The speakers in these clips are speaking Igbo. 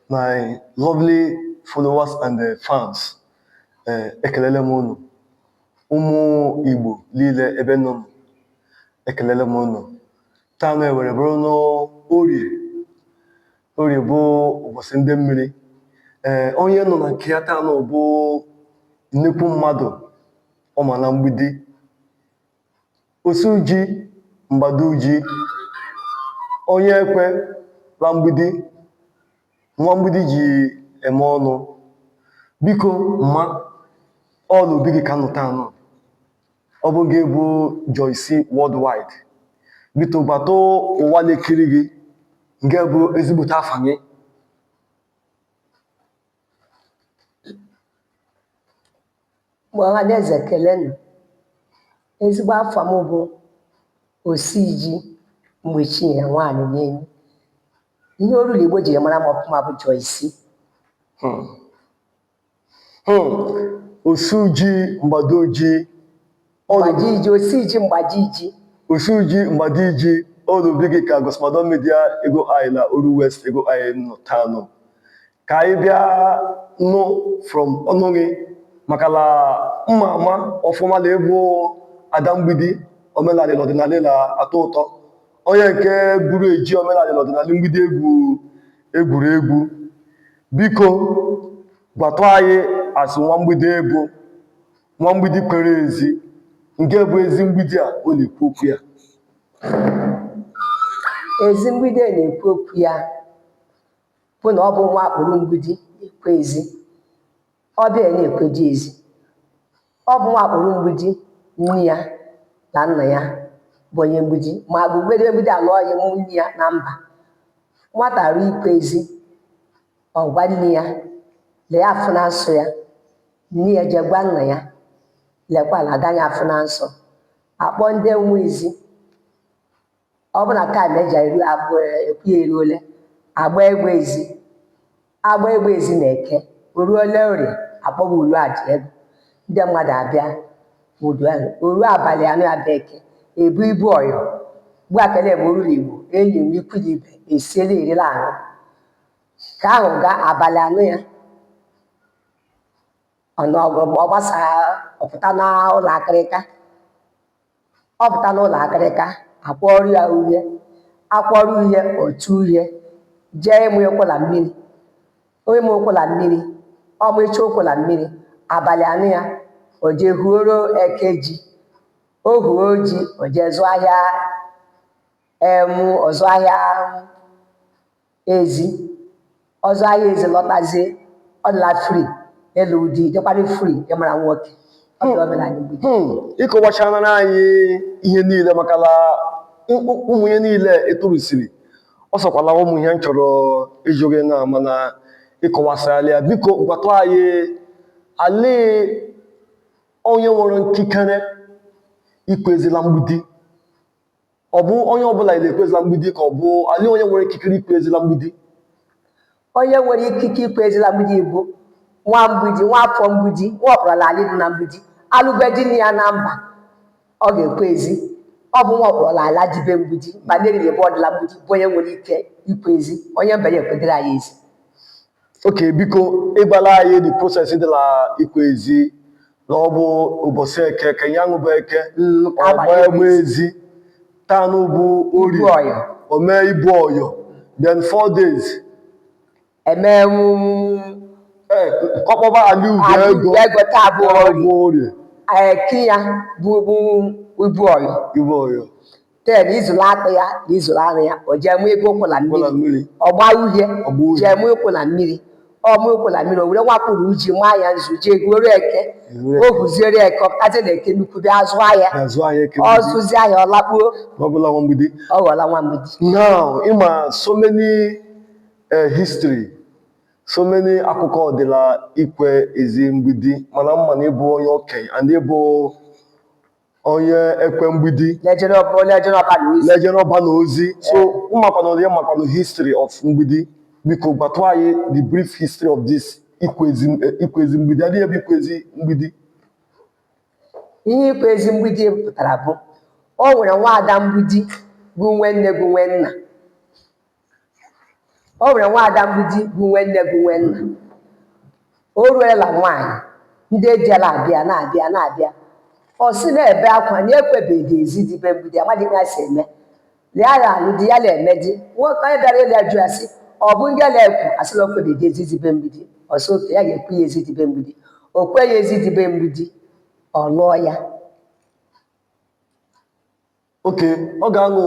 My lovely followers and fans, ekelele m unu. Ụmụ Igbo niile ebe nọ nụ, ekelele m unu. Taa nụ ewere bụrụ n'Orie. Orie bụ ụbọchị ndị mmiri. Onye nọ na nke ya taa nụ bụ nnukwu mmadụ ọ ma na Mgbidi. Osuji Mgbaduji, onye ekwe la Mgbidi, nwa Mgbidi ji eme ọnụ. Biko mma, ọ n'obi gị ka nọ taa nọ. Ọ bụ gị bụ Joyce Worldwide. Biko gbata ụwa na-ekiri gị nke bụ ezigbote afa gị. Ọhaneze, kelenụ. Ezigbo afa m bụ Osiji Mgbechinyere nwaanyị n'enyi. Ihe orulu Igbo jiri mara m ọfụma bụ Joyce. Osuji Mgbaduji. Mgbajiji, Osiji Mgbajiji. Osuji Mgbadiji, ọ n'obi gị ka Gosmadon Media Ego anyị na Oru West Ego anyị nọ taa nọ. Ka anyị bịa nụ from ọnụ gị, maka na mma ama ọfụma na ịbụ ada Mgbidi, omenala na ọdịnala na-atọ ụtọ. Onye nke buru eji omenala na ọdịnala Mgbidi egwu egwuregwu. Biko gwatụ anyị asụ nwa Mgbidi bụ nwa Mgbidi kwere ezi, nke bụ ezi Mgbidi a ọ na-ekwu okwu ya. Ezi Mgbidi a na-ekwu okwu ya bụ na ọ bụ nwa akpụrụ Mgbidi na-ekwe ezi, ọ bịa na-ekweji ezi. Ọ bụ nwa akpụrụ Mgbidi, nne ya na nna ya bụ onye Mgbidi, ma gbugbedo Mgbidi alụọ ya nne ya na mba. Nwata ruo ikwe ezi, ọ gwa nne ya lee afụ na nsọ ya, nne ya jee gwa nna ya lekwa ala ada ya afụ na nsọ. Akpọ ndị nwe ezi, ọ bụ na taịm eji eru abụ ekwu ya eruole, agba egbe ezi, agba egbe ezi na eke, oruole orie, akpọba ulu aja ego, ndị mmadụ abịa udu ahụ. Oru abalị anọ abịa eke, ebu ibu ọyọ gbu akele eme oruru Igbo, enyi m ikwu na ibe esiela erila ahụ. Ka ahụ gaa abalị anọ ya, ọnụọgụ ọ gbasaa, ọpụta n'ụlọ akịrịka, ọ pụta n'ụlọ akịrịka, akwọrọ ya uhie, akwọrọ uhie otu uhie, jee ịmụ ụkwụ na mmiri, ịmụ ụkwụ na mmiri, ọmụicha ụkwụ na mmiri, abalị anọ ya, o jee huoro eke ji, o huo ji, o jee zụọ ahịa emu, ọzụ ahịa ezi, ọzụ ahịa ezi lọtazie, ọ dịla free ịlụ di, dịkwara free ịmara nwoke. Ọ dị omenala Mgbidi. Ịkọwachara anyị ihe niile, maka na ụmụ ihe niile etorusiri, ọ sọkwala ụmụ ihe m chọrọ ịjụ gị na, mana ịkọwasịala ya. Biko gwatụ anyị, alee onye nwere nkikere ikwezila Mgbidi? Ọ bụ onye ọbụla na-ekwezila Mgbidi, ka ọ bụ alee onye nwere ikikere ikwezila Mgbidi? Onye nwere ikike ikwezila Mgbidi bụ nwa Mgbidi, nwa afọ Mgbidi, nwa ọkpọrọla ala dị na Mgbidi, alụgodi nne ya na mba, ọ ga-ekwe ezi. Ọ bụ nwa ọkpọrọla ala jibe Mgbidi, ma neriri ebe ọ dịla Mgbidi, bụ onye nwere ike ikwe ezi. Onye mba ya ekwedịrị anyị ezi. Okay, biko ịgbala anyị the process dị na ikwe ezi, na ọ bụ ụbọchị eke ka ya ṅụbụ eke, ọgba egbe ezi, taa bụ orie, o mee ibu ọyọ, then 4 days eme ọkpọba ali ugo ego, ego taa bụ orie, eke ya bụ ibu ọyọ, ibu ọyọ, ten izụlụ akpụ ya na izụlụ anụ ya, o jee mụ ego ụkwụ na mmiri, ọgba uhie, jee mụ ụkwụ na mmiri, ọmụ ụkwụ na mmiri, o were nwakpụrụ uji maa ya nzu, jee huoro eke, o huziere eke, ọpụtazie na eke nnukwu bịa zụọ ahịa, ọ zụzie ahịa, ọ lakpuo, ọ ghọọla nwa Mgbidi. Now, ịma so many history, so many akụkọ ọdịla ikwe ezi Mgbidi, mana mma na ịbụ onye okenye and ịbụ onye ekwe Mgbidi lejere ọba na ozi, so ụmakwanụ ya makwanụ history of Mgbidi. Biko gwatụ anyị the brief history of this ikwezi Mgbidi. Adịghị ebe ikwezi Mgbidi. Ihe ikwezi Mgbidi pụtara bụ o nwere nwaada Mgbidi bụ nwe nne bụ nwe nna. O nwere nwaada mgbidi bụ nwanne bụ nwanna. O ruela nwaanyị, ndị ejela abịa na-abịa na-abịa. Ọ sị na-ebe akwa na ekwebeghị ezi di be mgbidi, amadị ka si eme. Lee ya alụ di ya na-eme di. Nwoke onye bịara ịlụ ya jụ ya sị, ọ bụ ndị na-ekwu asị na o kwebeghị ezi di be mgbidi. Ọ sị oke ya ga-ekwu ya ezi di be mgbidi. O kweghị ezi di be mgbidi, ọ lụọ ya. Oke ọ ga-aṅụ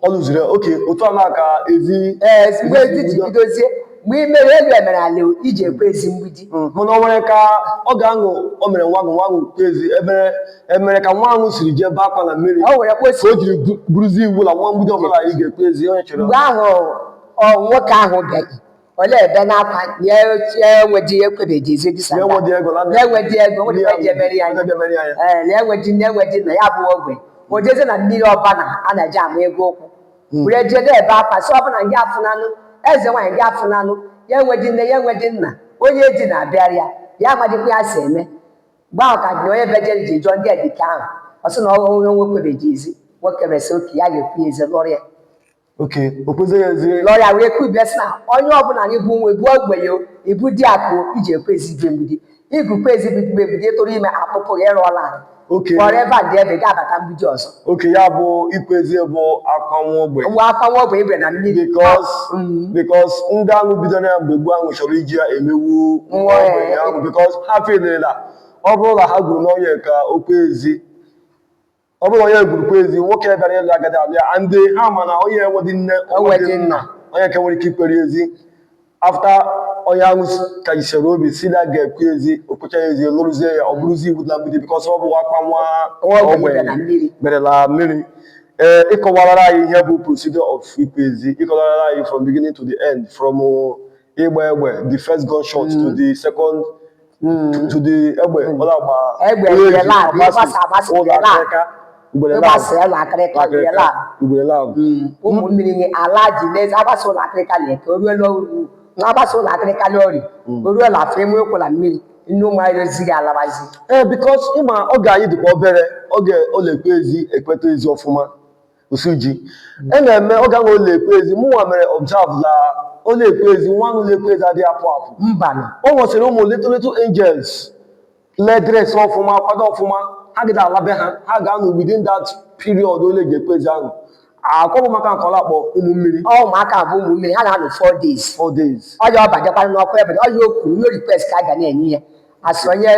ọ lụziri ya. Oke otu a na ka ezi. Ee, mgbe ezi ji bidozie, mgbe i mere elu emere ala iji ekwe ezi mgbidi. Mana o nwere ka ọ ga-aṅụ o mere nwa ahụ, nwa ahụ kwe ezi, emere emere ka nwa ahụ siri jee bee akwa na mmiri O were ka kposi o jiri buruzie iwu na nwa mgbidi ọbụla anyị ga-ekwe ezi onye chere. Mgbe ahụ ọ nwoke ahụ bịaghị ole ebe n'akwa ya enwedị ekwebeghị ezi di na enwedị ego na na enwedị ego nwedị eji emeri ya anya. Nwedị emeri anya. Ee, na enwedị nne enwedị nna ya bụ ogbe o jezie na mmiri ọbana a na-eji ama ego ụkwụ were jee na-ebe akwa sị ọbụna gị afụnanụ eze nwaanyị gị afụnanụ ya enwedị nne ya enwedị nna onye di na-abịara ya ya amadịkwa ya si eme. Mgbe ahụ ka na onye bejere ji jụọ ndị edike ahụ, ọ sị na onye nwekwebeghị ezi nwoke mesị oke ya ga-ekwu ya ezi lụrụ ya. Oke o kwezie ya ezi. Lụrụ ya wee kubie sị na onye ọbụla anyị bụ nwe bụ ogbenye o, ibu di akụ iji ekwe ezi ibe mgbidi igukwa ezi ibe mgbidi ịtụrụ ime akpụpụ gị ịrụọla ahụ oke kpọrọ ebe a dị ebe ga-abata mgbidi ọzọ. Oke ya bụ ikwe ezi bụ akwa nwa ogbenye. Nwa akwa nwa ogbenye ibe na mmiri. Because because ndị ahụ bidoro ya mgbe gboo ahụ chọrọ iji ya emewu nwa Nwa ogbenye ahụ, because ha feelela ọ bụrụ na ha gwuru n'onye ka o kwe ezi, ọ bụrụ na onye gwurukwa ezi nwoke bịara ịlụ agadi alụ ya, and ha ma na onye enwedị nne onwedị nna onye nke nwere ike ikwere ezi after onye ahụ ka jisere obi si na ga-ekwe ezi okwecha ya ezi lụrụzie ya, ọ bụrụzie iwu na mgbidi because ọ bụ akwa nwa nwa ogbenye ibe na mmiri. Berela mmiri. Ee, ịkọwarara anyị ihe bụ procedure of ikwe ezi, ịkọwarara anyị from beginning to the end, from ịgba egbe, the first gunshot to the second to the egbe ọ na-agba egbe onye ugboro ji labụ, agbasi ịgbasa agbasi ụlọ ugboro labụ. akịrịka ugboro labụ. Ịgbasa ụlọ akịrịka ugboro labụ. Ugboro labụ. Ụmụ mmiri nye ala dị n'ezi agbasa ụlọ akịrịka na-eke o ruola uru na agbasa ụlọ akịrịka n'ori o ruola afọ enwe ụkwụla mmiri nne ụmụ anyị ozighị alabazi. Ee, because ịma oge anyị dịkwa obere, oge ọ na-ekwe ezi ekweta ezi ọfụma osu ji e na-eme oge ahụ ọ na-ekwe ezi, mụnwa mere observe na ọ na-ekwe ezi nwa ahụ na-ekwe ezi adịghị apụ apụ. Mbanụ. O nwesịrị ụmụ little little angels lee dress ọfụma kwado ọfụma ha gịda ala be ha, ha ga-anọ within that period ole ji ekwe ezi ahụ akwọbụ maka nke ọla akpọ ụmụ mmiri. Ọ ụmụaka bụ ụmụ mmiri, ha na-anọ 4 days. 4 days. Ọya ọ bajekwara n'ọkụ ebe ọya o kwuru no request ka a ga na-enye ya asị onye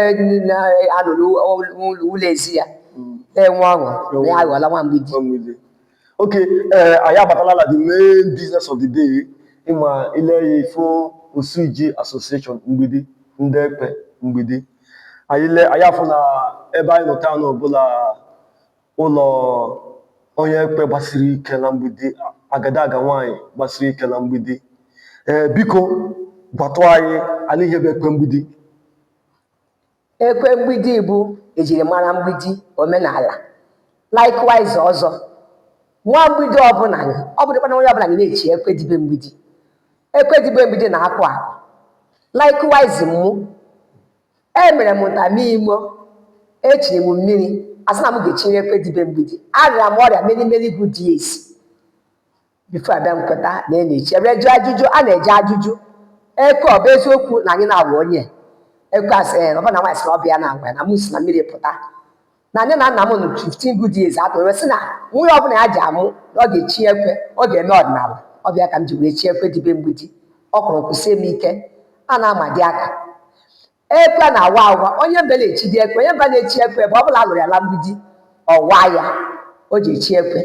na-anọ n'ụlọ ezi ya na-enwe ọṅụ na ya aghọọla nwa mgbidi. Mgbidi. Okay, ee, anyị abatala na the main business of the day. Ịma ile ya ifo Osuji Association Mgbidi, ndị ekpe Mgbidi. Anyị le anyị afụ na ebe anyị nọ taa ọbụla ụlọ onye ekpe gbasiri ike na Mgbidi, agadaga nwaanyị gbasiri ike na Mgbidi. Ee, biko gwatụ anyị ala ihe bụ ekpe Mgbidi. Ekwe mgbidi bụ ejirimara mgbidi omenala. Likewise ọzọ nwa mgbidi ọbụla ọ bụrụkwana onye ọbụla na-echi ekwe dibe mgbidi, ekwe dibe mgbidi na-akụ akụ. Likewise mụ emere m ntamimo echiri m mmiri asị na m ga-echinye ekwe dibe mgbidi. Arịara m ọrịa many many good years before abịa m kweta na ị na-echi ebe jụọ ajụjụ a na-eje ajụjụ ekwe ọ bụ eziokwu na anyị na-agwa onye ekwe asị na ọbụna nwaanyị sị na ọ bụ ya na-agwa ya na mụ si na mmiri pụta na nne na nna m nọ 15 good years atọ wee sị na nwunye ọbụla ya ji amụ na ọ ga-echi ekwe, ọ ga-eme ọdịnala ọ bịa ka m ji wee chi ekwe dibe mgbidi. Ọ kwụrụ kwụsie m ike a na-amadi aka ekwe na-awa awa onye mbe na-echi dị ekwe onye mba na-echi ekwe ebe ọ bụla a lụrụ ya la mgbidi ọwa ya o ji echi ekwe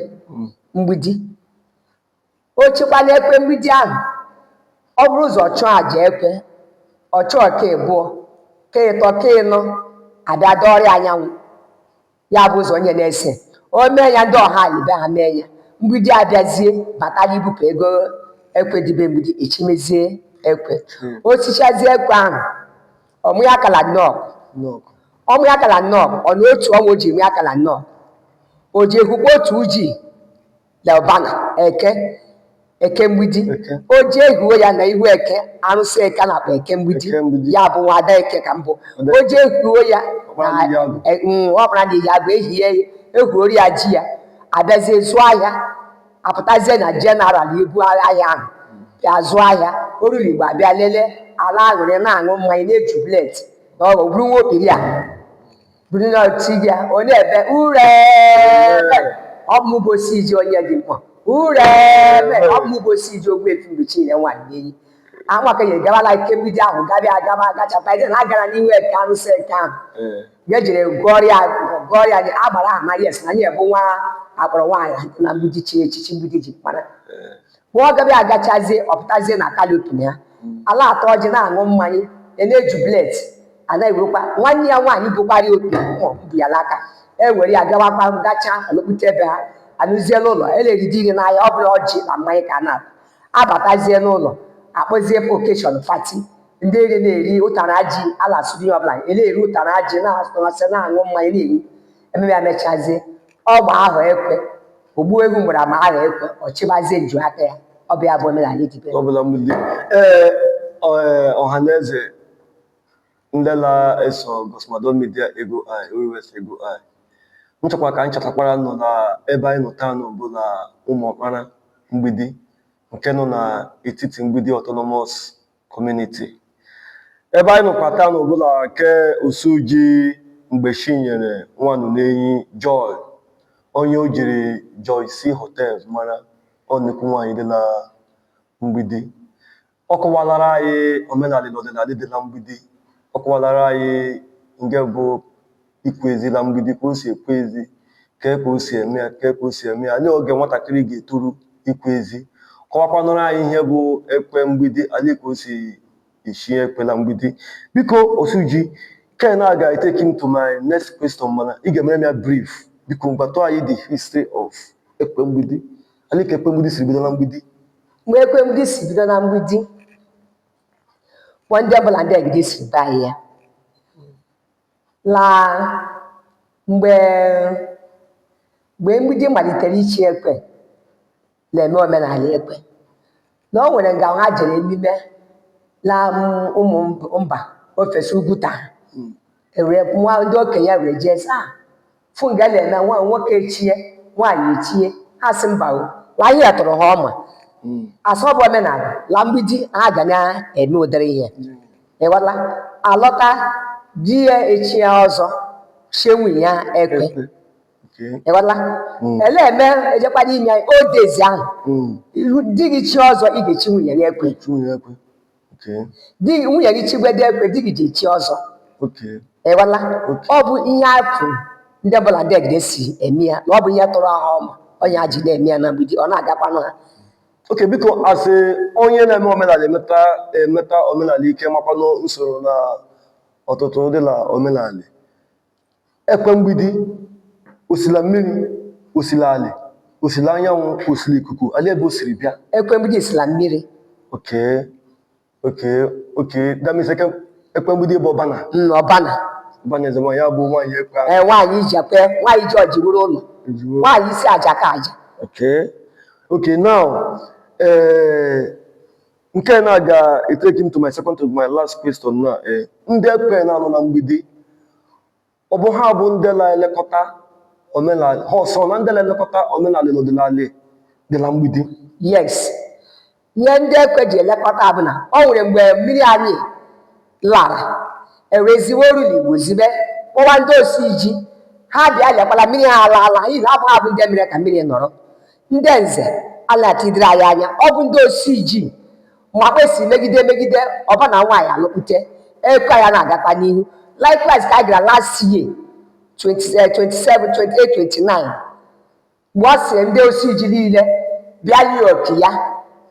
mgbidi. O chekwala ekwe mgbidi ahụ ọ bụrụ ụzọ chụọ àjà ekwe ọ chụọ ka ịbụọ ka ịtọ ka ịnọ abịa dọrịa anyanwụ ya bụ ụzọ onye na-ese o mee ya ndị ọha alibe ha mee ya mgbidi abịazie batara ibupụ ego ekwe dibe mgbidi echimezie ekwe o tichazie ekwe ahụ ọmụ ya akala nnọọ ọmụ ya akala nnọọ ọ na otu ọnwa o ji eme akala nnọọ o ji ehukwa otu uji leọbana eke eke mgbidi. Eke. O ji ehuo ya na ihu eke arụsị eke a na-akpọ eke mgbidi. Eke mgbidi. Ya bụ nwada eke ka mbụ. Ada. O ji ehuo ya ọkpara na ndị ya agụ. Ọkpara ndị ya agụ ehihie ehuori ya ji ya abịazie zụọ ahịa apụtazie na general ibu ahịa ahụ. Bịa zụọ ahịa oruru Igbo, abịa lelee ala aṅụrị, na-aṅụ mmanya, na-ejubilate na ọ bụrụ nwa okpiri a buru na oti ya, ọ na-ebe ure, ọ bụ mụ bụ Osuji onye dị mkpọ ure, ọ bụ mụ bụ Osuji Ogbuefi Mgbechinyere nwaanyị enyi anwaka nyere gabala ike mgbidi ahụ gabịa agaba gachapa ije na agara n'ihu eke arụsị eke ahụ. Ga ejere gụọrịa gụọrịa anyị agbara aha na yes, na anyị bụ nwa akpọrọ nwaanyị na mgbidi chi echichi mgbidi ji mara. Nwa gabịa agachazie, ọpụtazie na canopy ya, ala atọ ọjị, na-aṅụ mmanya, na-ejubilate, anaghị werukwa nwanne ya nwaanyị bụkwara opi bụ ya n'aka, ewere ya gawakwa gacha alụkpute ebe ha anụzie n'ụlọ eleridi iri n'ahịa. Ọ bụla ọjị na mmanya ka a na-ata, abatazie n'ụlọ, akpọzie occasion party, ndị eri na-eri ụtara ji, ala asụrụ ihe ọbụla na-eri ụtara ji, na-asị, na-aṅụ mmanya, na-eri ememe ya. Mechazie ọgba ahụ, ekwe ogbu egwu mgbere ama ahụ, ekwe ọchịbazie nju aka ya. Ọ bụ ya bụ omenala idibe. Ọ bụla mgbidi. Ee, ọha na eze ndị na-eso Gosmadon Media Ego I Oru West Ego I, m chọkwa ka anyị chọtakwara nọ na ebe anyị nọ taa nọ bụ na Ụmụọkpara Mgbidi nke nọ n'etiti Mgbidi Autonomous Community. Ebe anyị nọkwa taa nọ bụ na nke Osuji Mgbechinyere Nwanụnenyi Joy, onye o jiri Joy C Hotel mara. Ọ nnukwu nwaanyị dị na Mgbidi. Ọ kọwalara anyị omenala na ọdịnala dị na Mgbidi. Ọ kọwalara anyị nke bụ ikwu ezi na Mgbidi, ka o si ekwu ezi, ka o si eme ya, ka o si eme ya anyị oge nwatakịrị ga-etoru ikwu ezi. Kọwakwanụrụ anyị ihe bụ ekwe mgbidi anyị, ka o si esi ekwe na mgbidi. Biko Osuji, ken a ga-take him to my next question, mana ị ga-emere m ya brief. Biko gwatụ anyị the history of ekwe mgbidi anyị, ka ekwe mgbidi siri bido na Mgbidi. Mgbe ekwe mgbidi si bido na Mgbidi kpọ ndị ọbụla ndị Egide siri baa ya laa, mgbe mgbidi malitere ichi ekwe na-eme omenala ekwe, na o nwere nga ha jere emime la ụmụ mba ofesi Ugwuta, ewere nwa ndị okenye were jee sị, "Ah, fụ nga na-eme nwa nwoke echie, nwaanyị echie." Ha sị mba o, la ihe tụrụ ha ọma asọ bụ omenala la mgbidi, ha ga na-eme ụdịrị ihe ịghọtala. Alọta, di ya echie ọzọ, chie nwunye ya ekwe. Ekwe. Okay. Ịghọtala? Ele eme ejekwana ime odezi ahụ. Di gị chi ọzọ, ị ga-echi nwunye gị ekwe. Echi nwunye ekwe. Okay. Di nwunye gị chigbede ekwe, di gị ji echi ọzọ. Ịghọtala? Okay. Ọ bụ ihe afụ ndị ọbụla ndị Egide si eme ya, na ọ bụ ihe tụrụ ha ọma onye ha ji na-eme ya na mgbidi, ọ na-agakwanụ ha. Okay, biko, asị onye na-eme omenala emeta omenala ike, makwanụ usoro na ọtụtụ dị na omenala. Ekwe mgbidi, osila mmiri, osila alị, osila anyanwụ, osila ikuku, ala ebe o siri bịa? Ekwe mgbidi si na mmiri. Okay. That means ekwe mgbidi bụ ọbana. Ọbana. Ọbana eze nwaanyị, ya bụ nwaanyị ekwe ahụ. Ee, nwaanyị iji ekwe, nwaanyị ji ọjị wuru ụlọ. Ejiwo. Nwaanyị isi aja ka aja. Okay, now, nke na ga-take him to my second to my last question now. Ndị ekwe na-anọ na mgbidi, ọ bụ ha bụ ndị na-elekọta omenala ha, ọsọ na ndị na-elekọta omenala na ọdịnala dị na mgbidi? Yes, ihe ndị ekwe ji elekọta bụ na o nwere mgbe mmiri anyị lara, eweziwe orulu Igbo zibe kpọwa ndị osi ji ha bịa lekwala mmiri ha alaala, n'ihi na abụ ha bụ ndị mere ka mmiri nọrọ. Ndị nze alatidere anyị anya, ọ bụ ndị osi ji ma kpesi megide megide ọbana nwaanyị alụkpute ekwe ya na-agakwa n'ihu. Likewise, ka a gara last year 20, 27, 28, 29, mgbe ọ sịrị ndị osi ji niile bịa lie opi ya,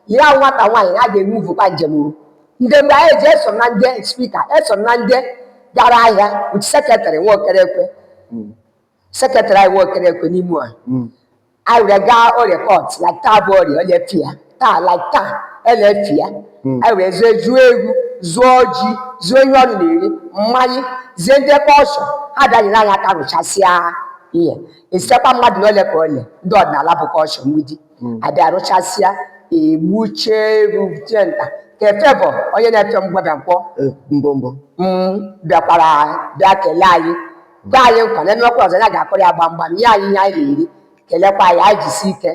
ya nwata nwaanyị a ga-emuvukwa njem o. Ndị mgbe anyị eji eso na ndị speaker, eso na ndị gara ahịa with secretary Nwokerekwe, secretary anyị Nwokerekwe n'ime a. Anyị were gaa orie court like taa bụ orie olefia taa, like taa elefia. Anyị were zụọ zụọ egwu, zụọ ji, zụọ ihe ọrụ na-eri, mmanya, zie ndị kọlshọ ha bịa nyere anyị aka rụchasịa ihe, esitekwa mmadụ na ole ka ole ndị ọdịnala bụ kọlshọ mgbidi abịa rụchasịa, egbuchie egwu tie nta ka efebọ onye na-efe mgbabịa nkwọ. Mbọ mbọ. Bịakwara bịa kelee anyị, gwa anyị nkwa na emekwa ọzọ ya ga-akọrọ ya gbamgbam, nye anyị ihe anyị na-eri, kelekwa anyị, anyị jisi ike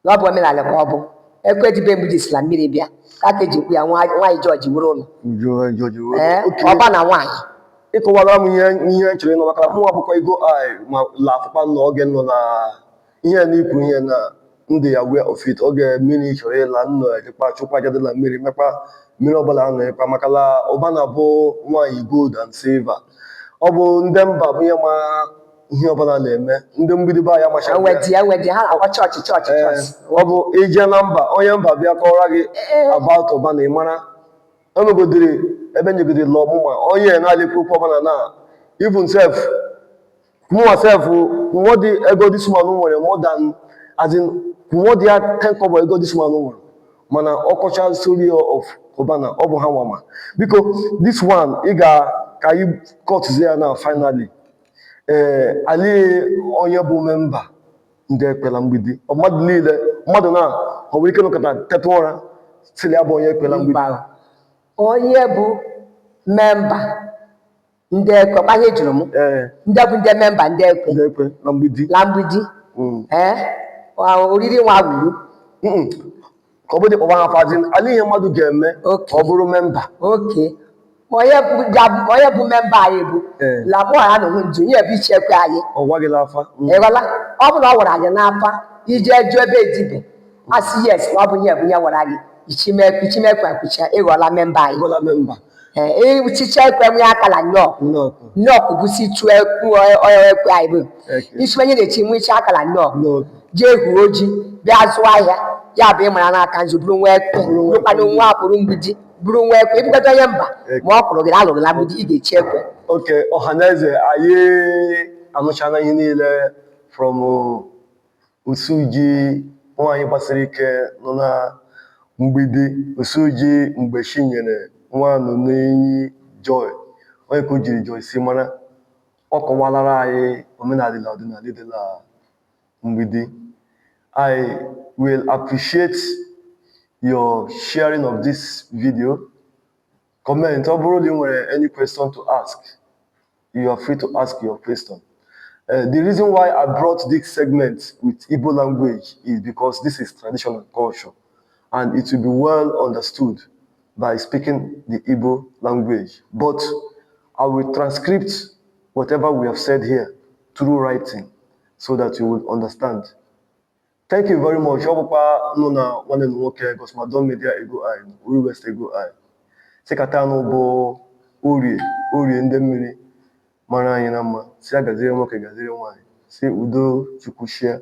na ọ bụ omenala ka ọ bụ. Ekwe dịbe mgbidi si na mmiri bịa ka ka eji ekwu ya nwaanyị jọji wuru ụlọ. Ee, ọba na nwaanyị. Ịkọwara m ihe m chọrọ ịnụ, maka na mụnwa bụkwa Eagle Eye ma la afụkwa na oge nọ na ihe na ikwu ihe na ndị aware of it. Oge mmiri chọrọ ịla nnọ, ejekwa chụkwa aja dị na mmiri, mekwa mmiri ọbụla anọ ịkpa, maka na ụba na-abụ nwaanyị gold and silver. Ọ bụ ndị mba bụ ihe ma ihe ọbụla na-eme ndị mgbidi be anyị amacha. Enwedi enwedi ha na-akpọ chọọchị chọọchị chọọchị. Ọ bụ ije na mba, onye mba bịa kọrọ gị about ụba na ịmara emegodiri ebe nyegodiri la ọmụma onye na-alekwu okwu ọbụla na even sef mụnwa sef nwọdị ego this man nwere more than, as in, nwọdị ya 10 kobo ego this man nwere, mana ọkọcha story of ụbana ọ bụ ha nwama. Biko, this one ị ga ka anyị kọtụzie ya na finally. Ee, ali onye bụ member ndị ekpela mgbidi, ọ mmadụ niile, mmadụ na ọ nwere ike nọkọta teta ụra sịrị ya bụ onye ekpela mgbidi? Mba. Onye bụ member ndị ekwe kpanye jụrụ m. Ee. Ndị bụ ndị member ndị ekwe Ndị ekwe na mgbidi. La mgbidi. Ee, oriri nwa wuru. Ka ọ bụrụ kpọba ha fazi ali ihe mmadụ ga-eme ka ọ bụrụ member. Oke onye bụ member anyị bụ lakpọ ha na onwe nju nye bụ ichekwa anyị. Ọ gwaghịla afa. Ịghọla, ọ bụ na ọ wara anyị n'afa, ije jụọ ebe edibe asị yes na ọ bụ nye bụ nye wara gị ichimekwe ichimekwe akwụcha, ịghọla member anyị. Ịghọla member. Ee, ichicha ekwe nwe akala nnọọ. Nnọọ. Nnọọ bụ si chụọ ekwu ekwe anyị bụ isi onye na-echi nwe ichi akala nnọọ. Nnọọ. Jee huo ji bịa zụọ ahịa ya bụ ịmara n'aka nzu bụrụ nwa ekwe, bụrụkwanụ nwa akpụrụ mgbidi, bụrụ nwa ekwe ịbụgodo onye mba ma ọ kụrụ gị na alụrụ na mgbidi, ị ga-echi ekwe. Oke ọhaneze, anyị anụchala ihe niile from Osuji, nwaanyị gbasiri ike nọ na mgbidi, Osuji mgbe chi nyere nwanụ n'enyi Joy, onye ka o jiri Joy si mara. Ọ kọwalara anyị omenala na ọdịnala dị na mgbidi. I will appreciate your sharing of this video. Comment, ọ bụrụ na ị nwere any question to ask, you are free to ask your question. The reason why I brought this segment with Igbo language is because this is traditional culture and it will be well understood by speaking the Igbo language. But I will transcript whatever we have said here through writing so that you will understand. Thank you very much. Ọ bụkwa nụ na nwanne m nwoke Gosmadon Media Eagle Eye, Uru West Eagle Eye. Sịkata anụ bụ orie orie ndị mmiri mara anyị na mma, si ya gaziere nwoke, gaziere nwaanyị, si udo Chukwu shie.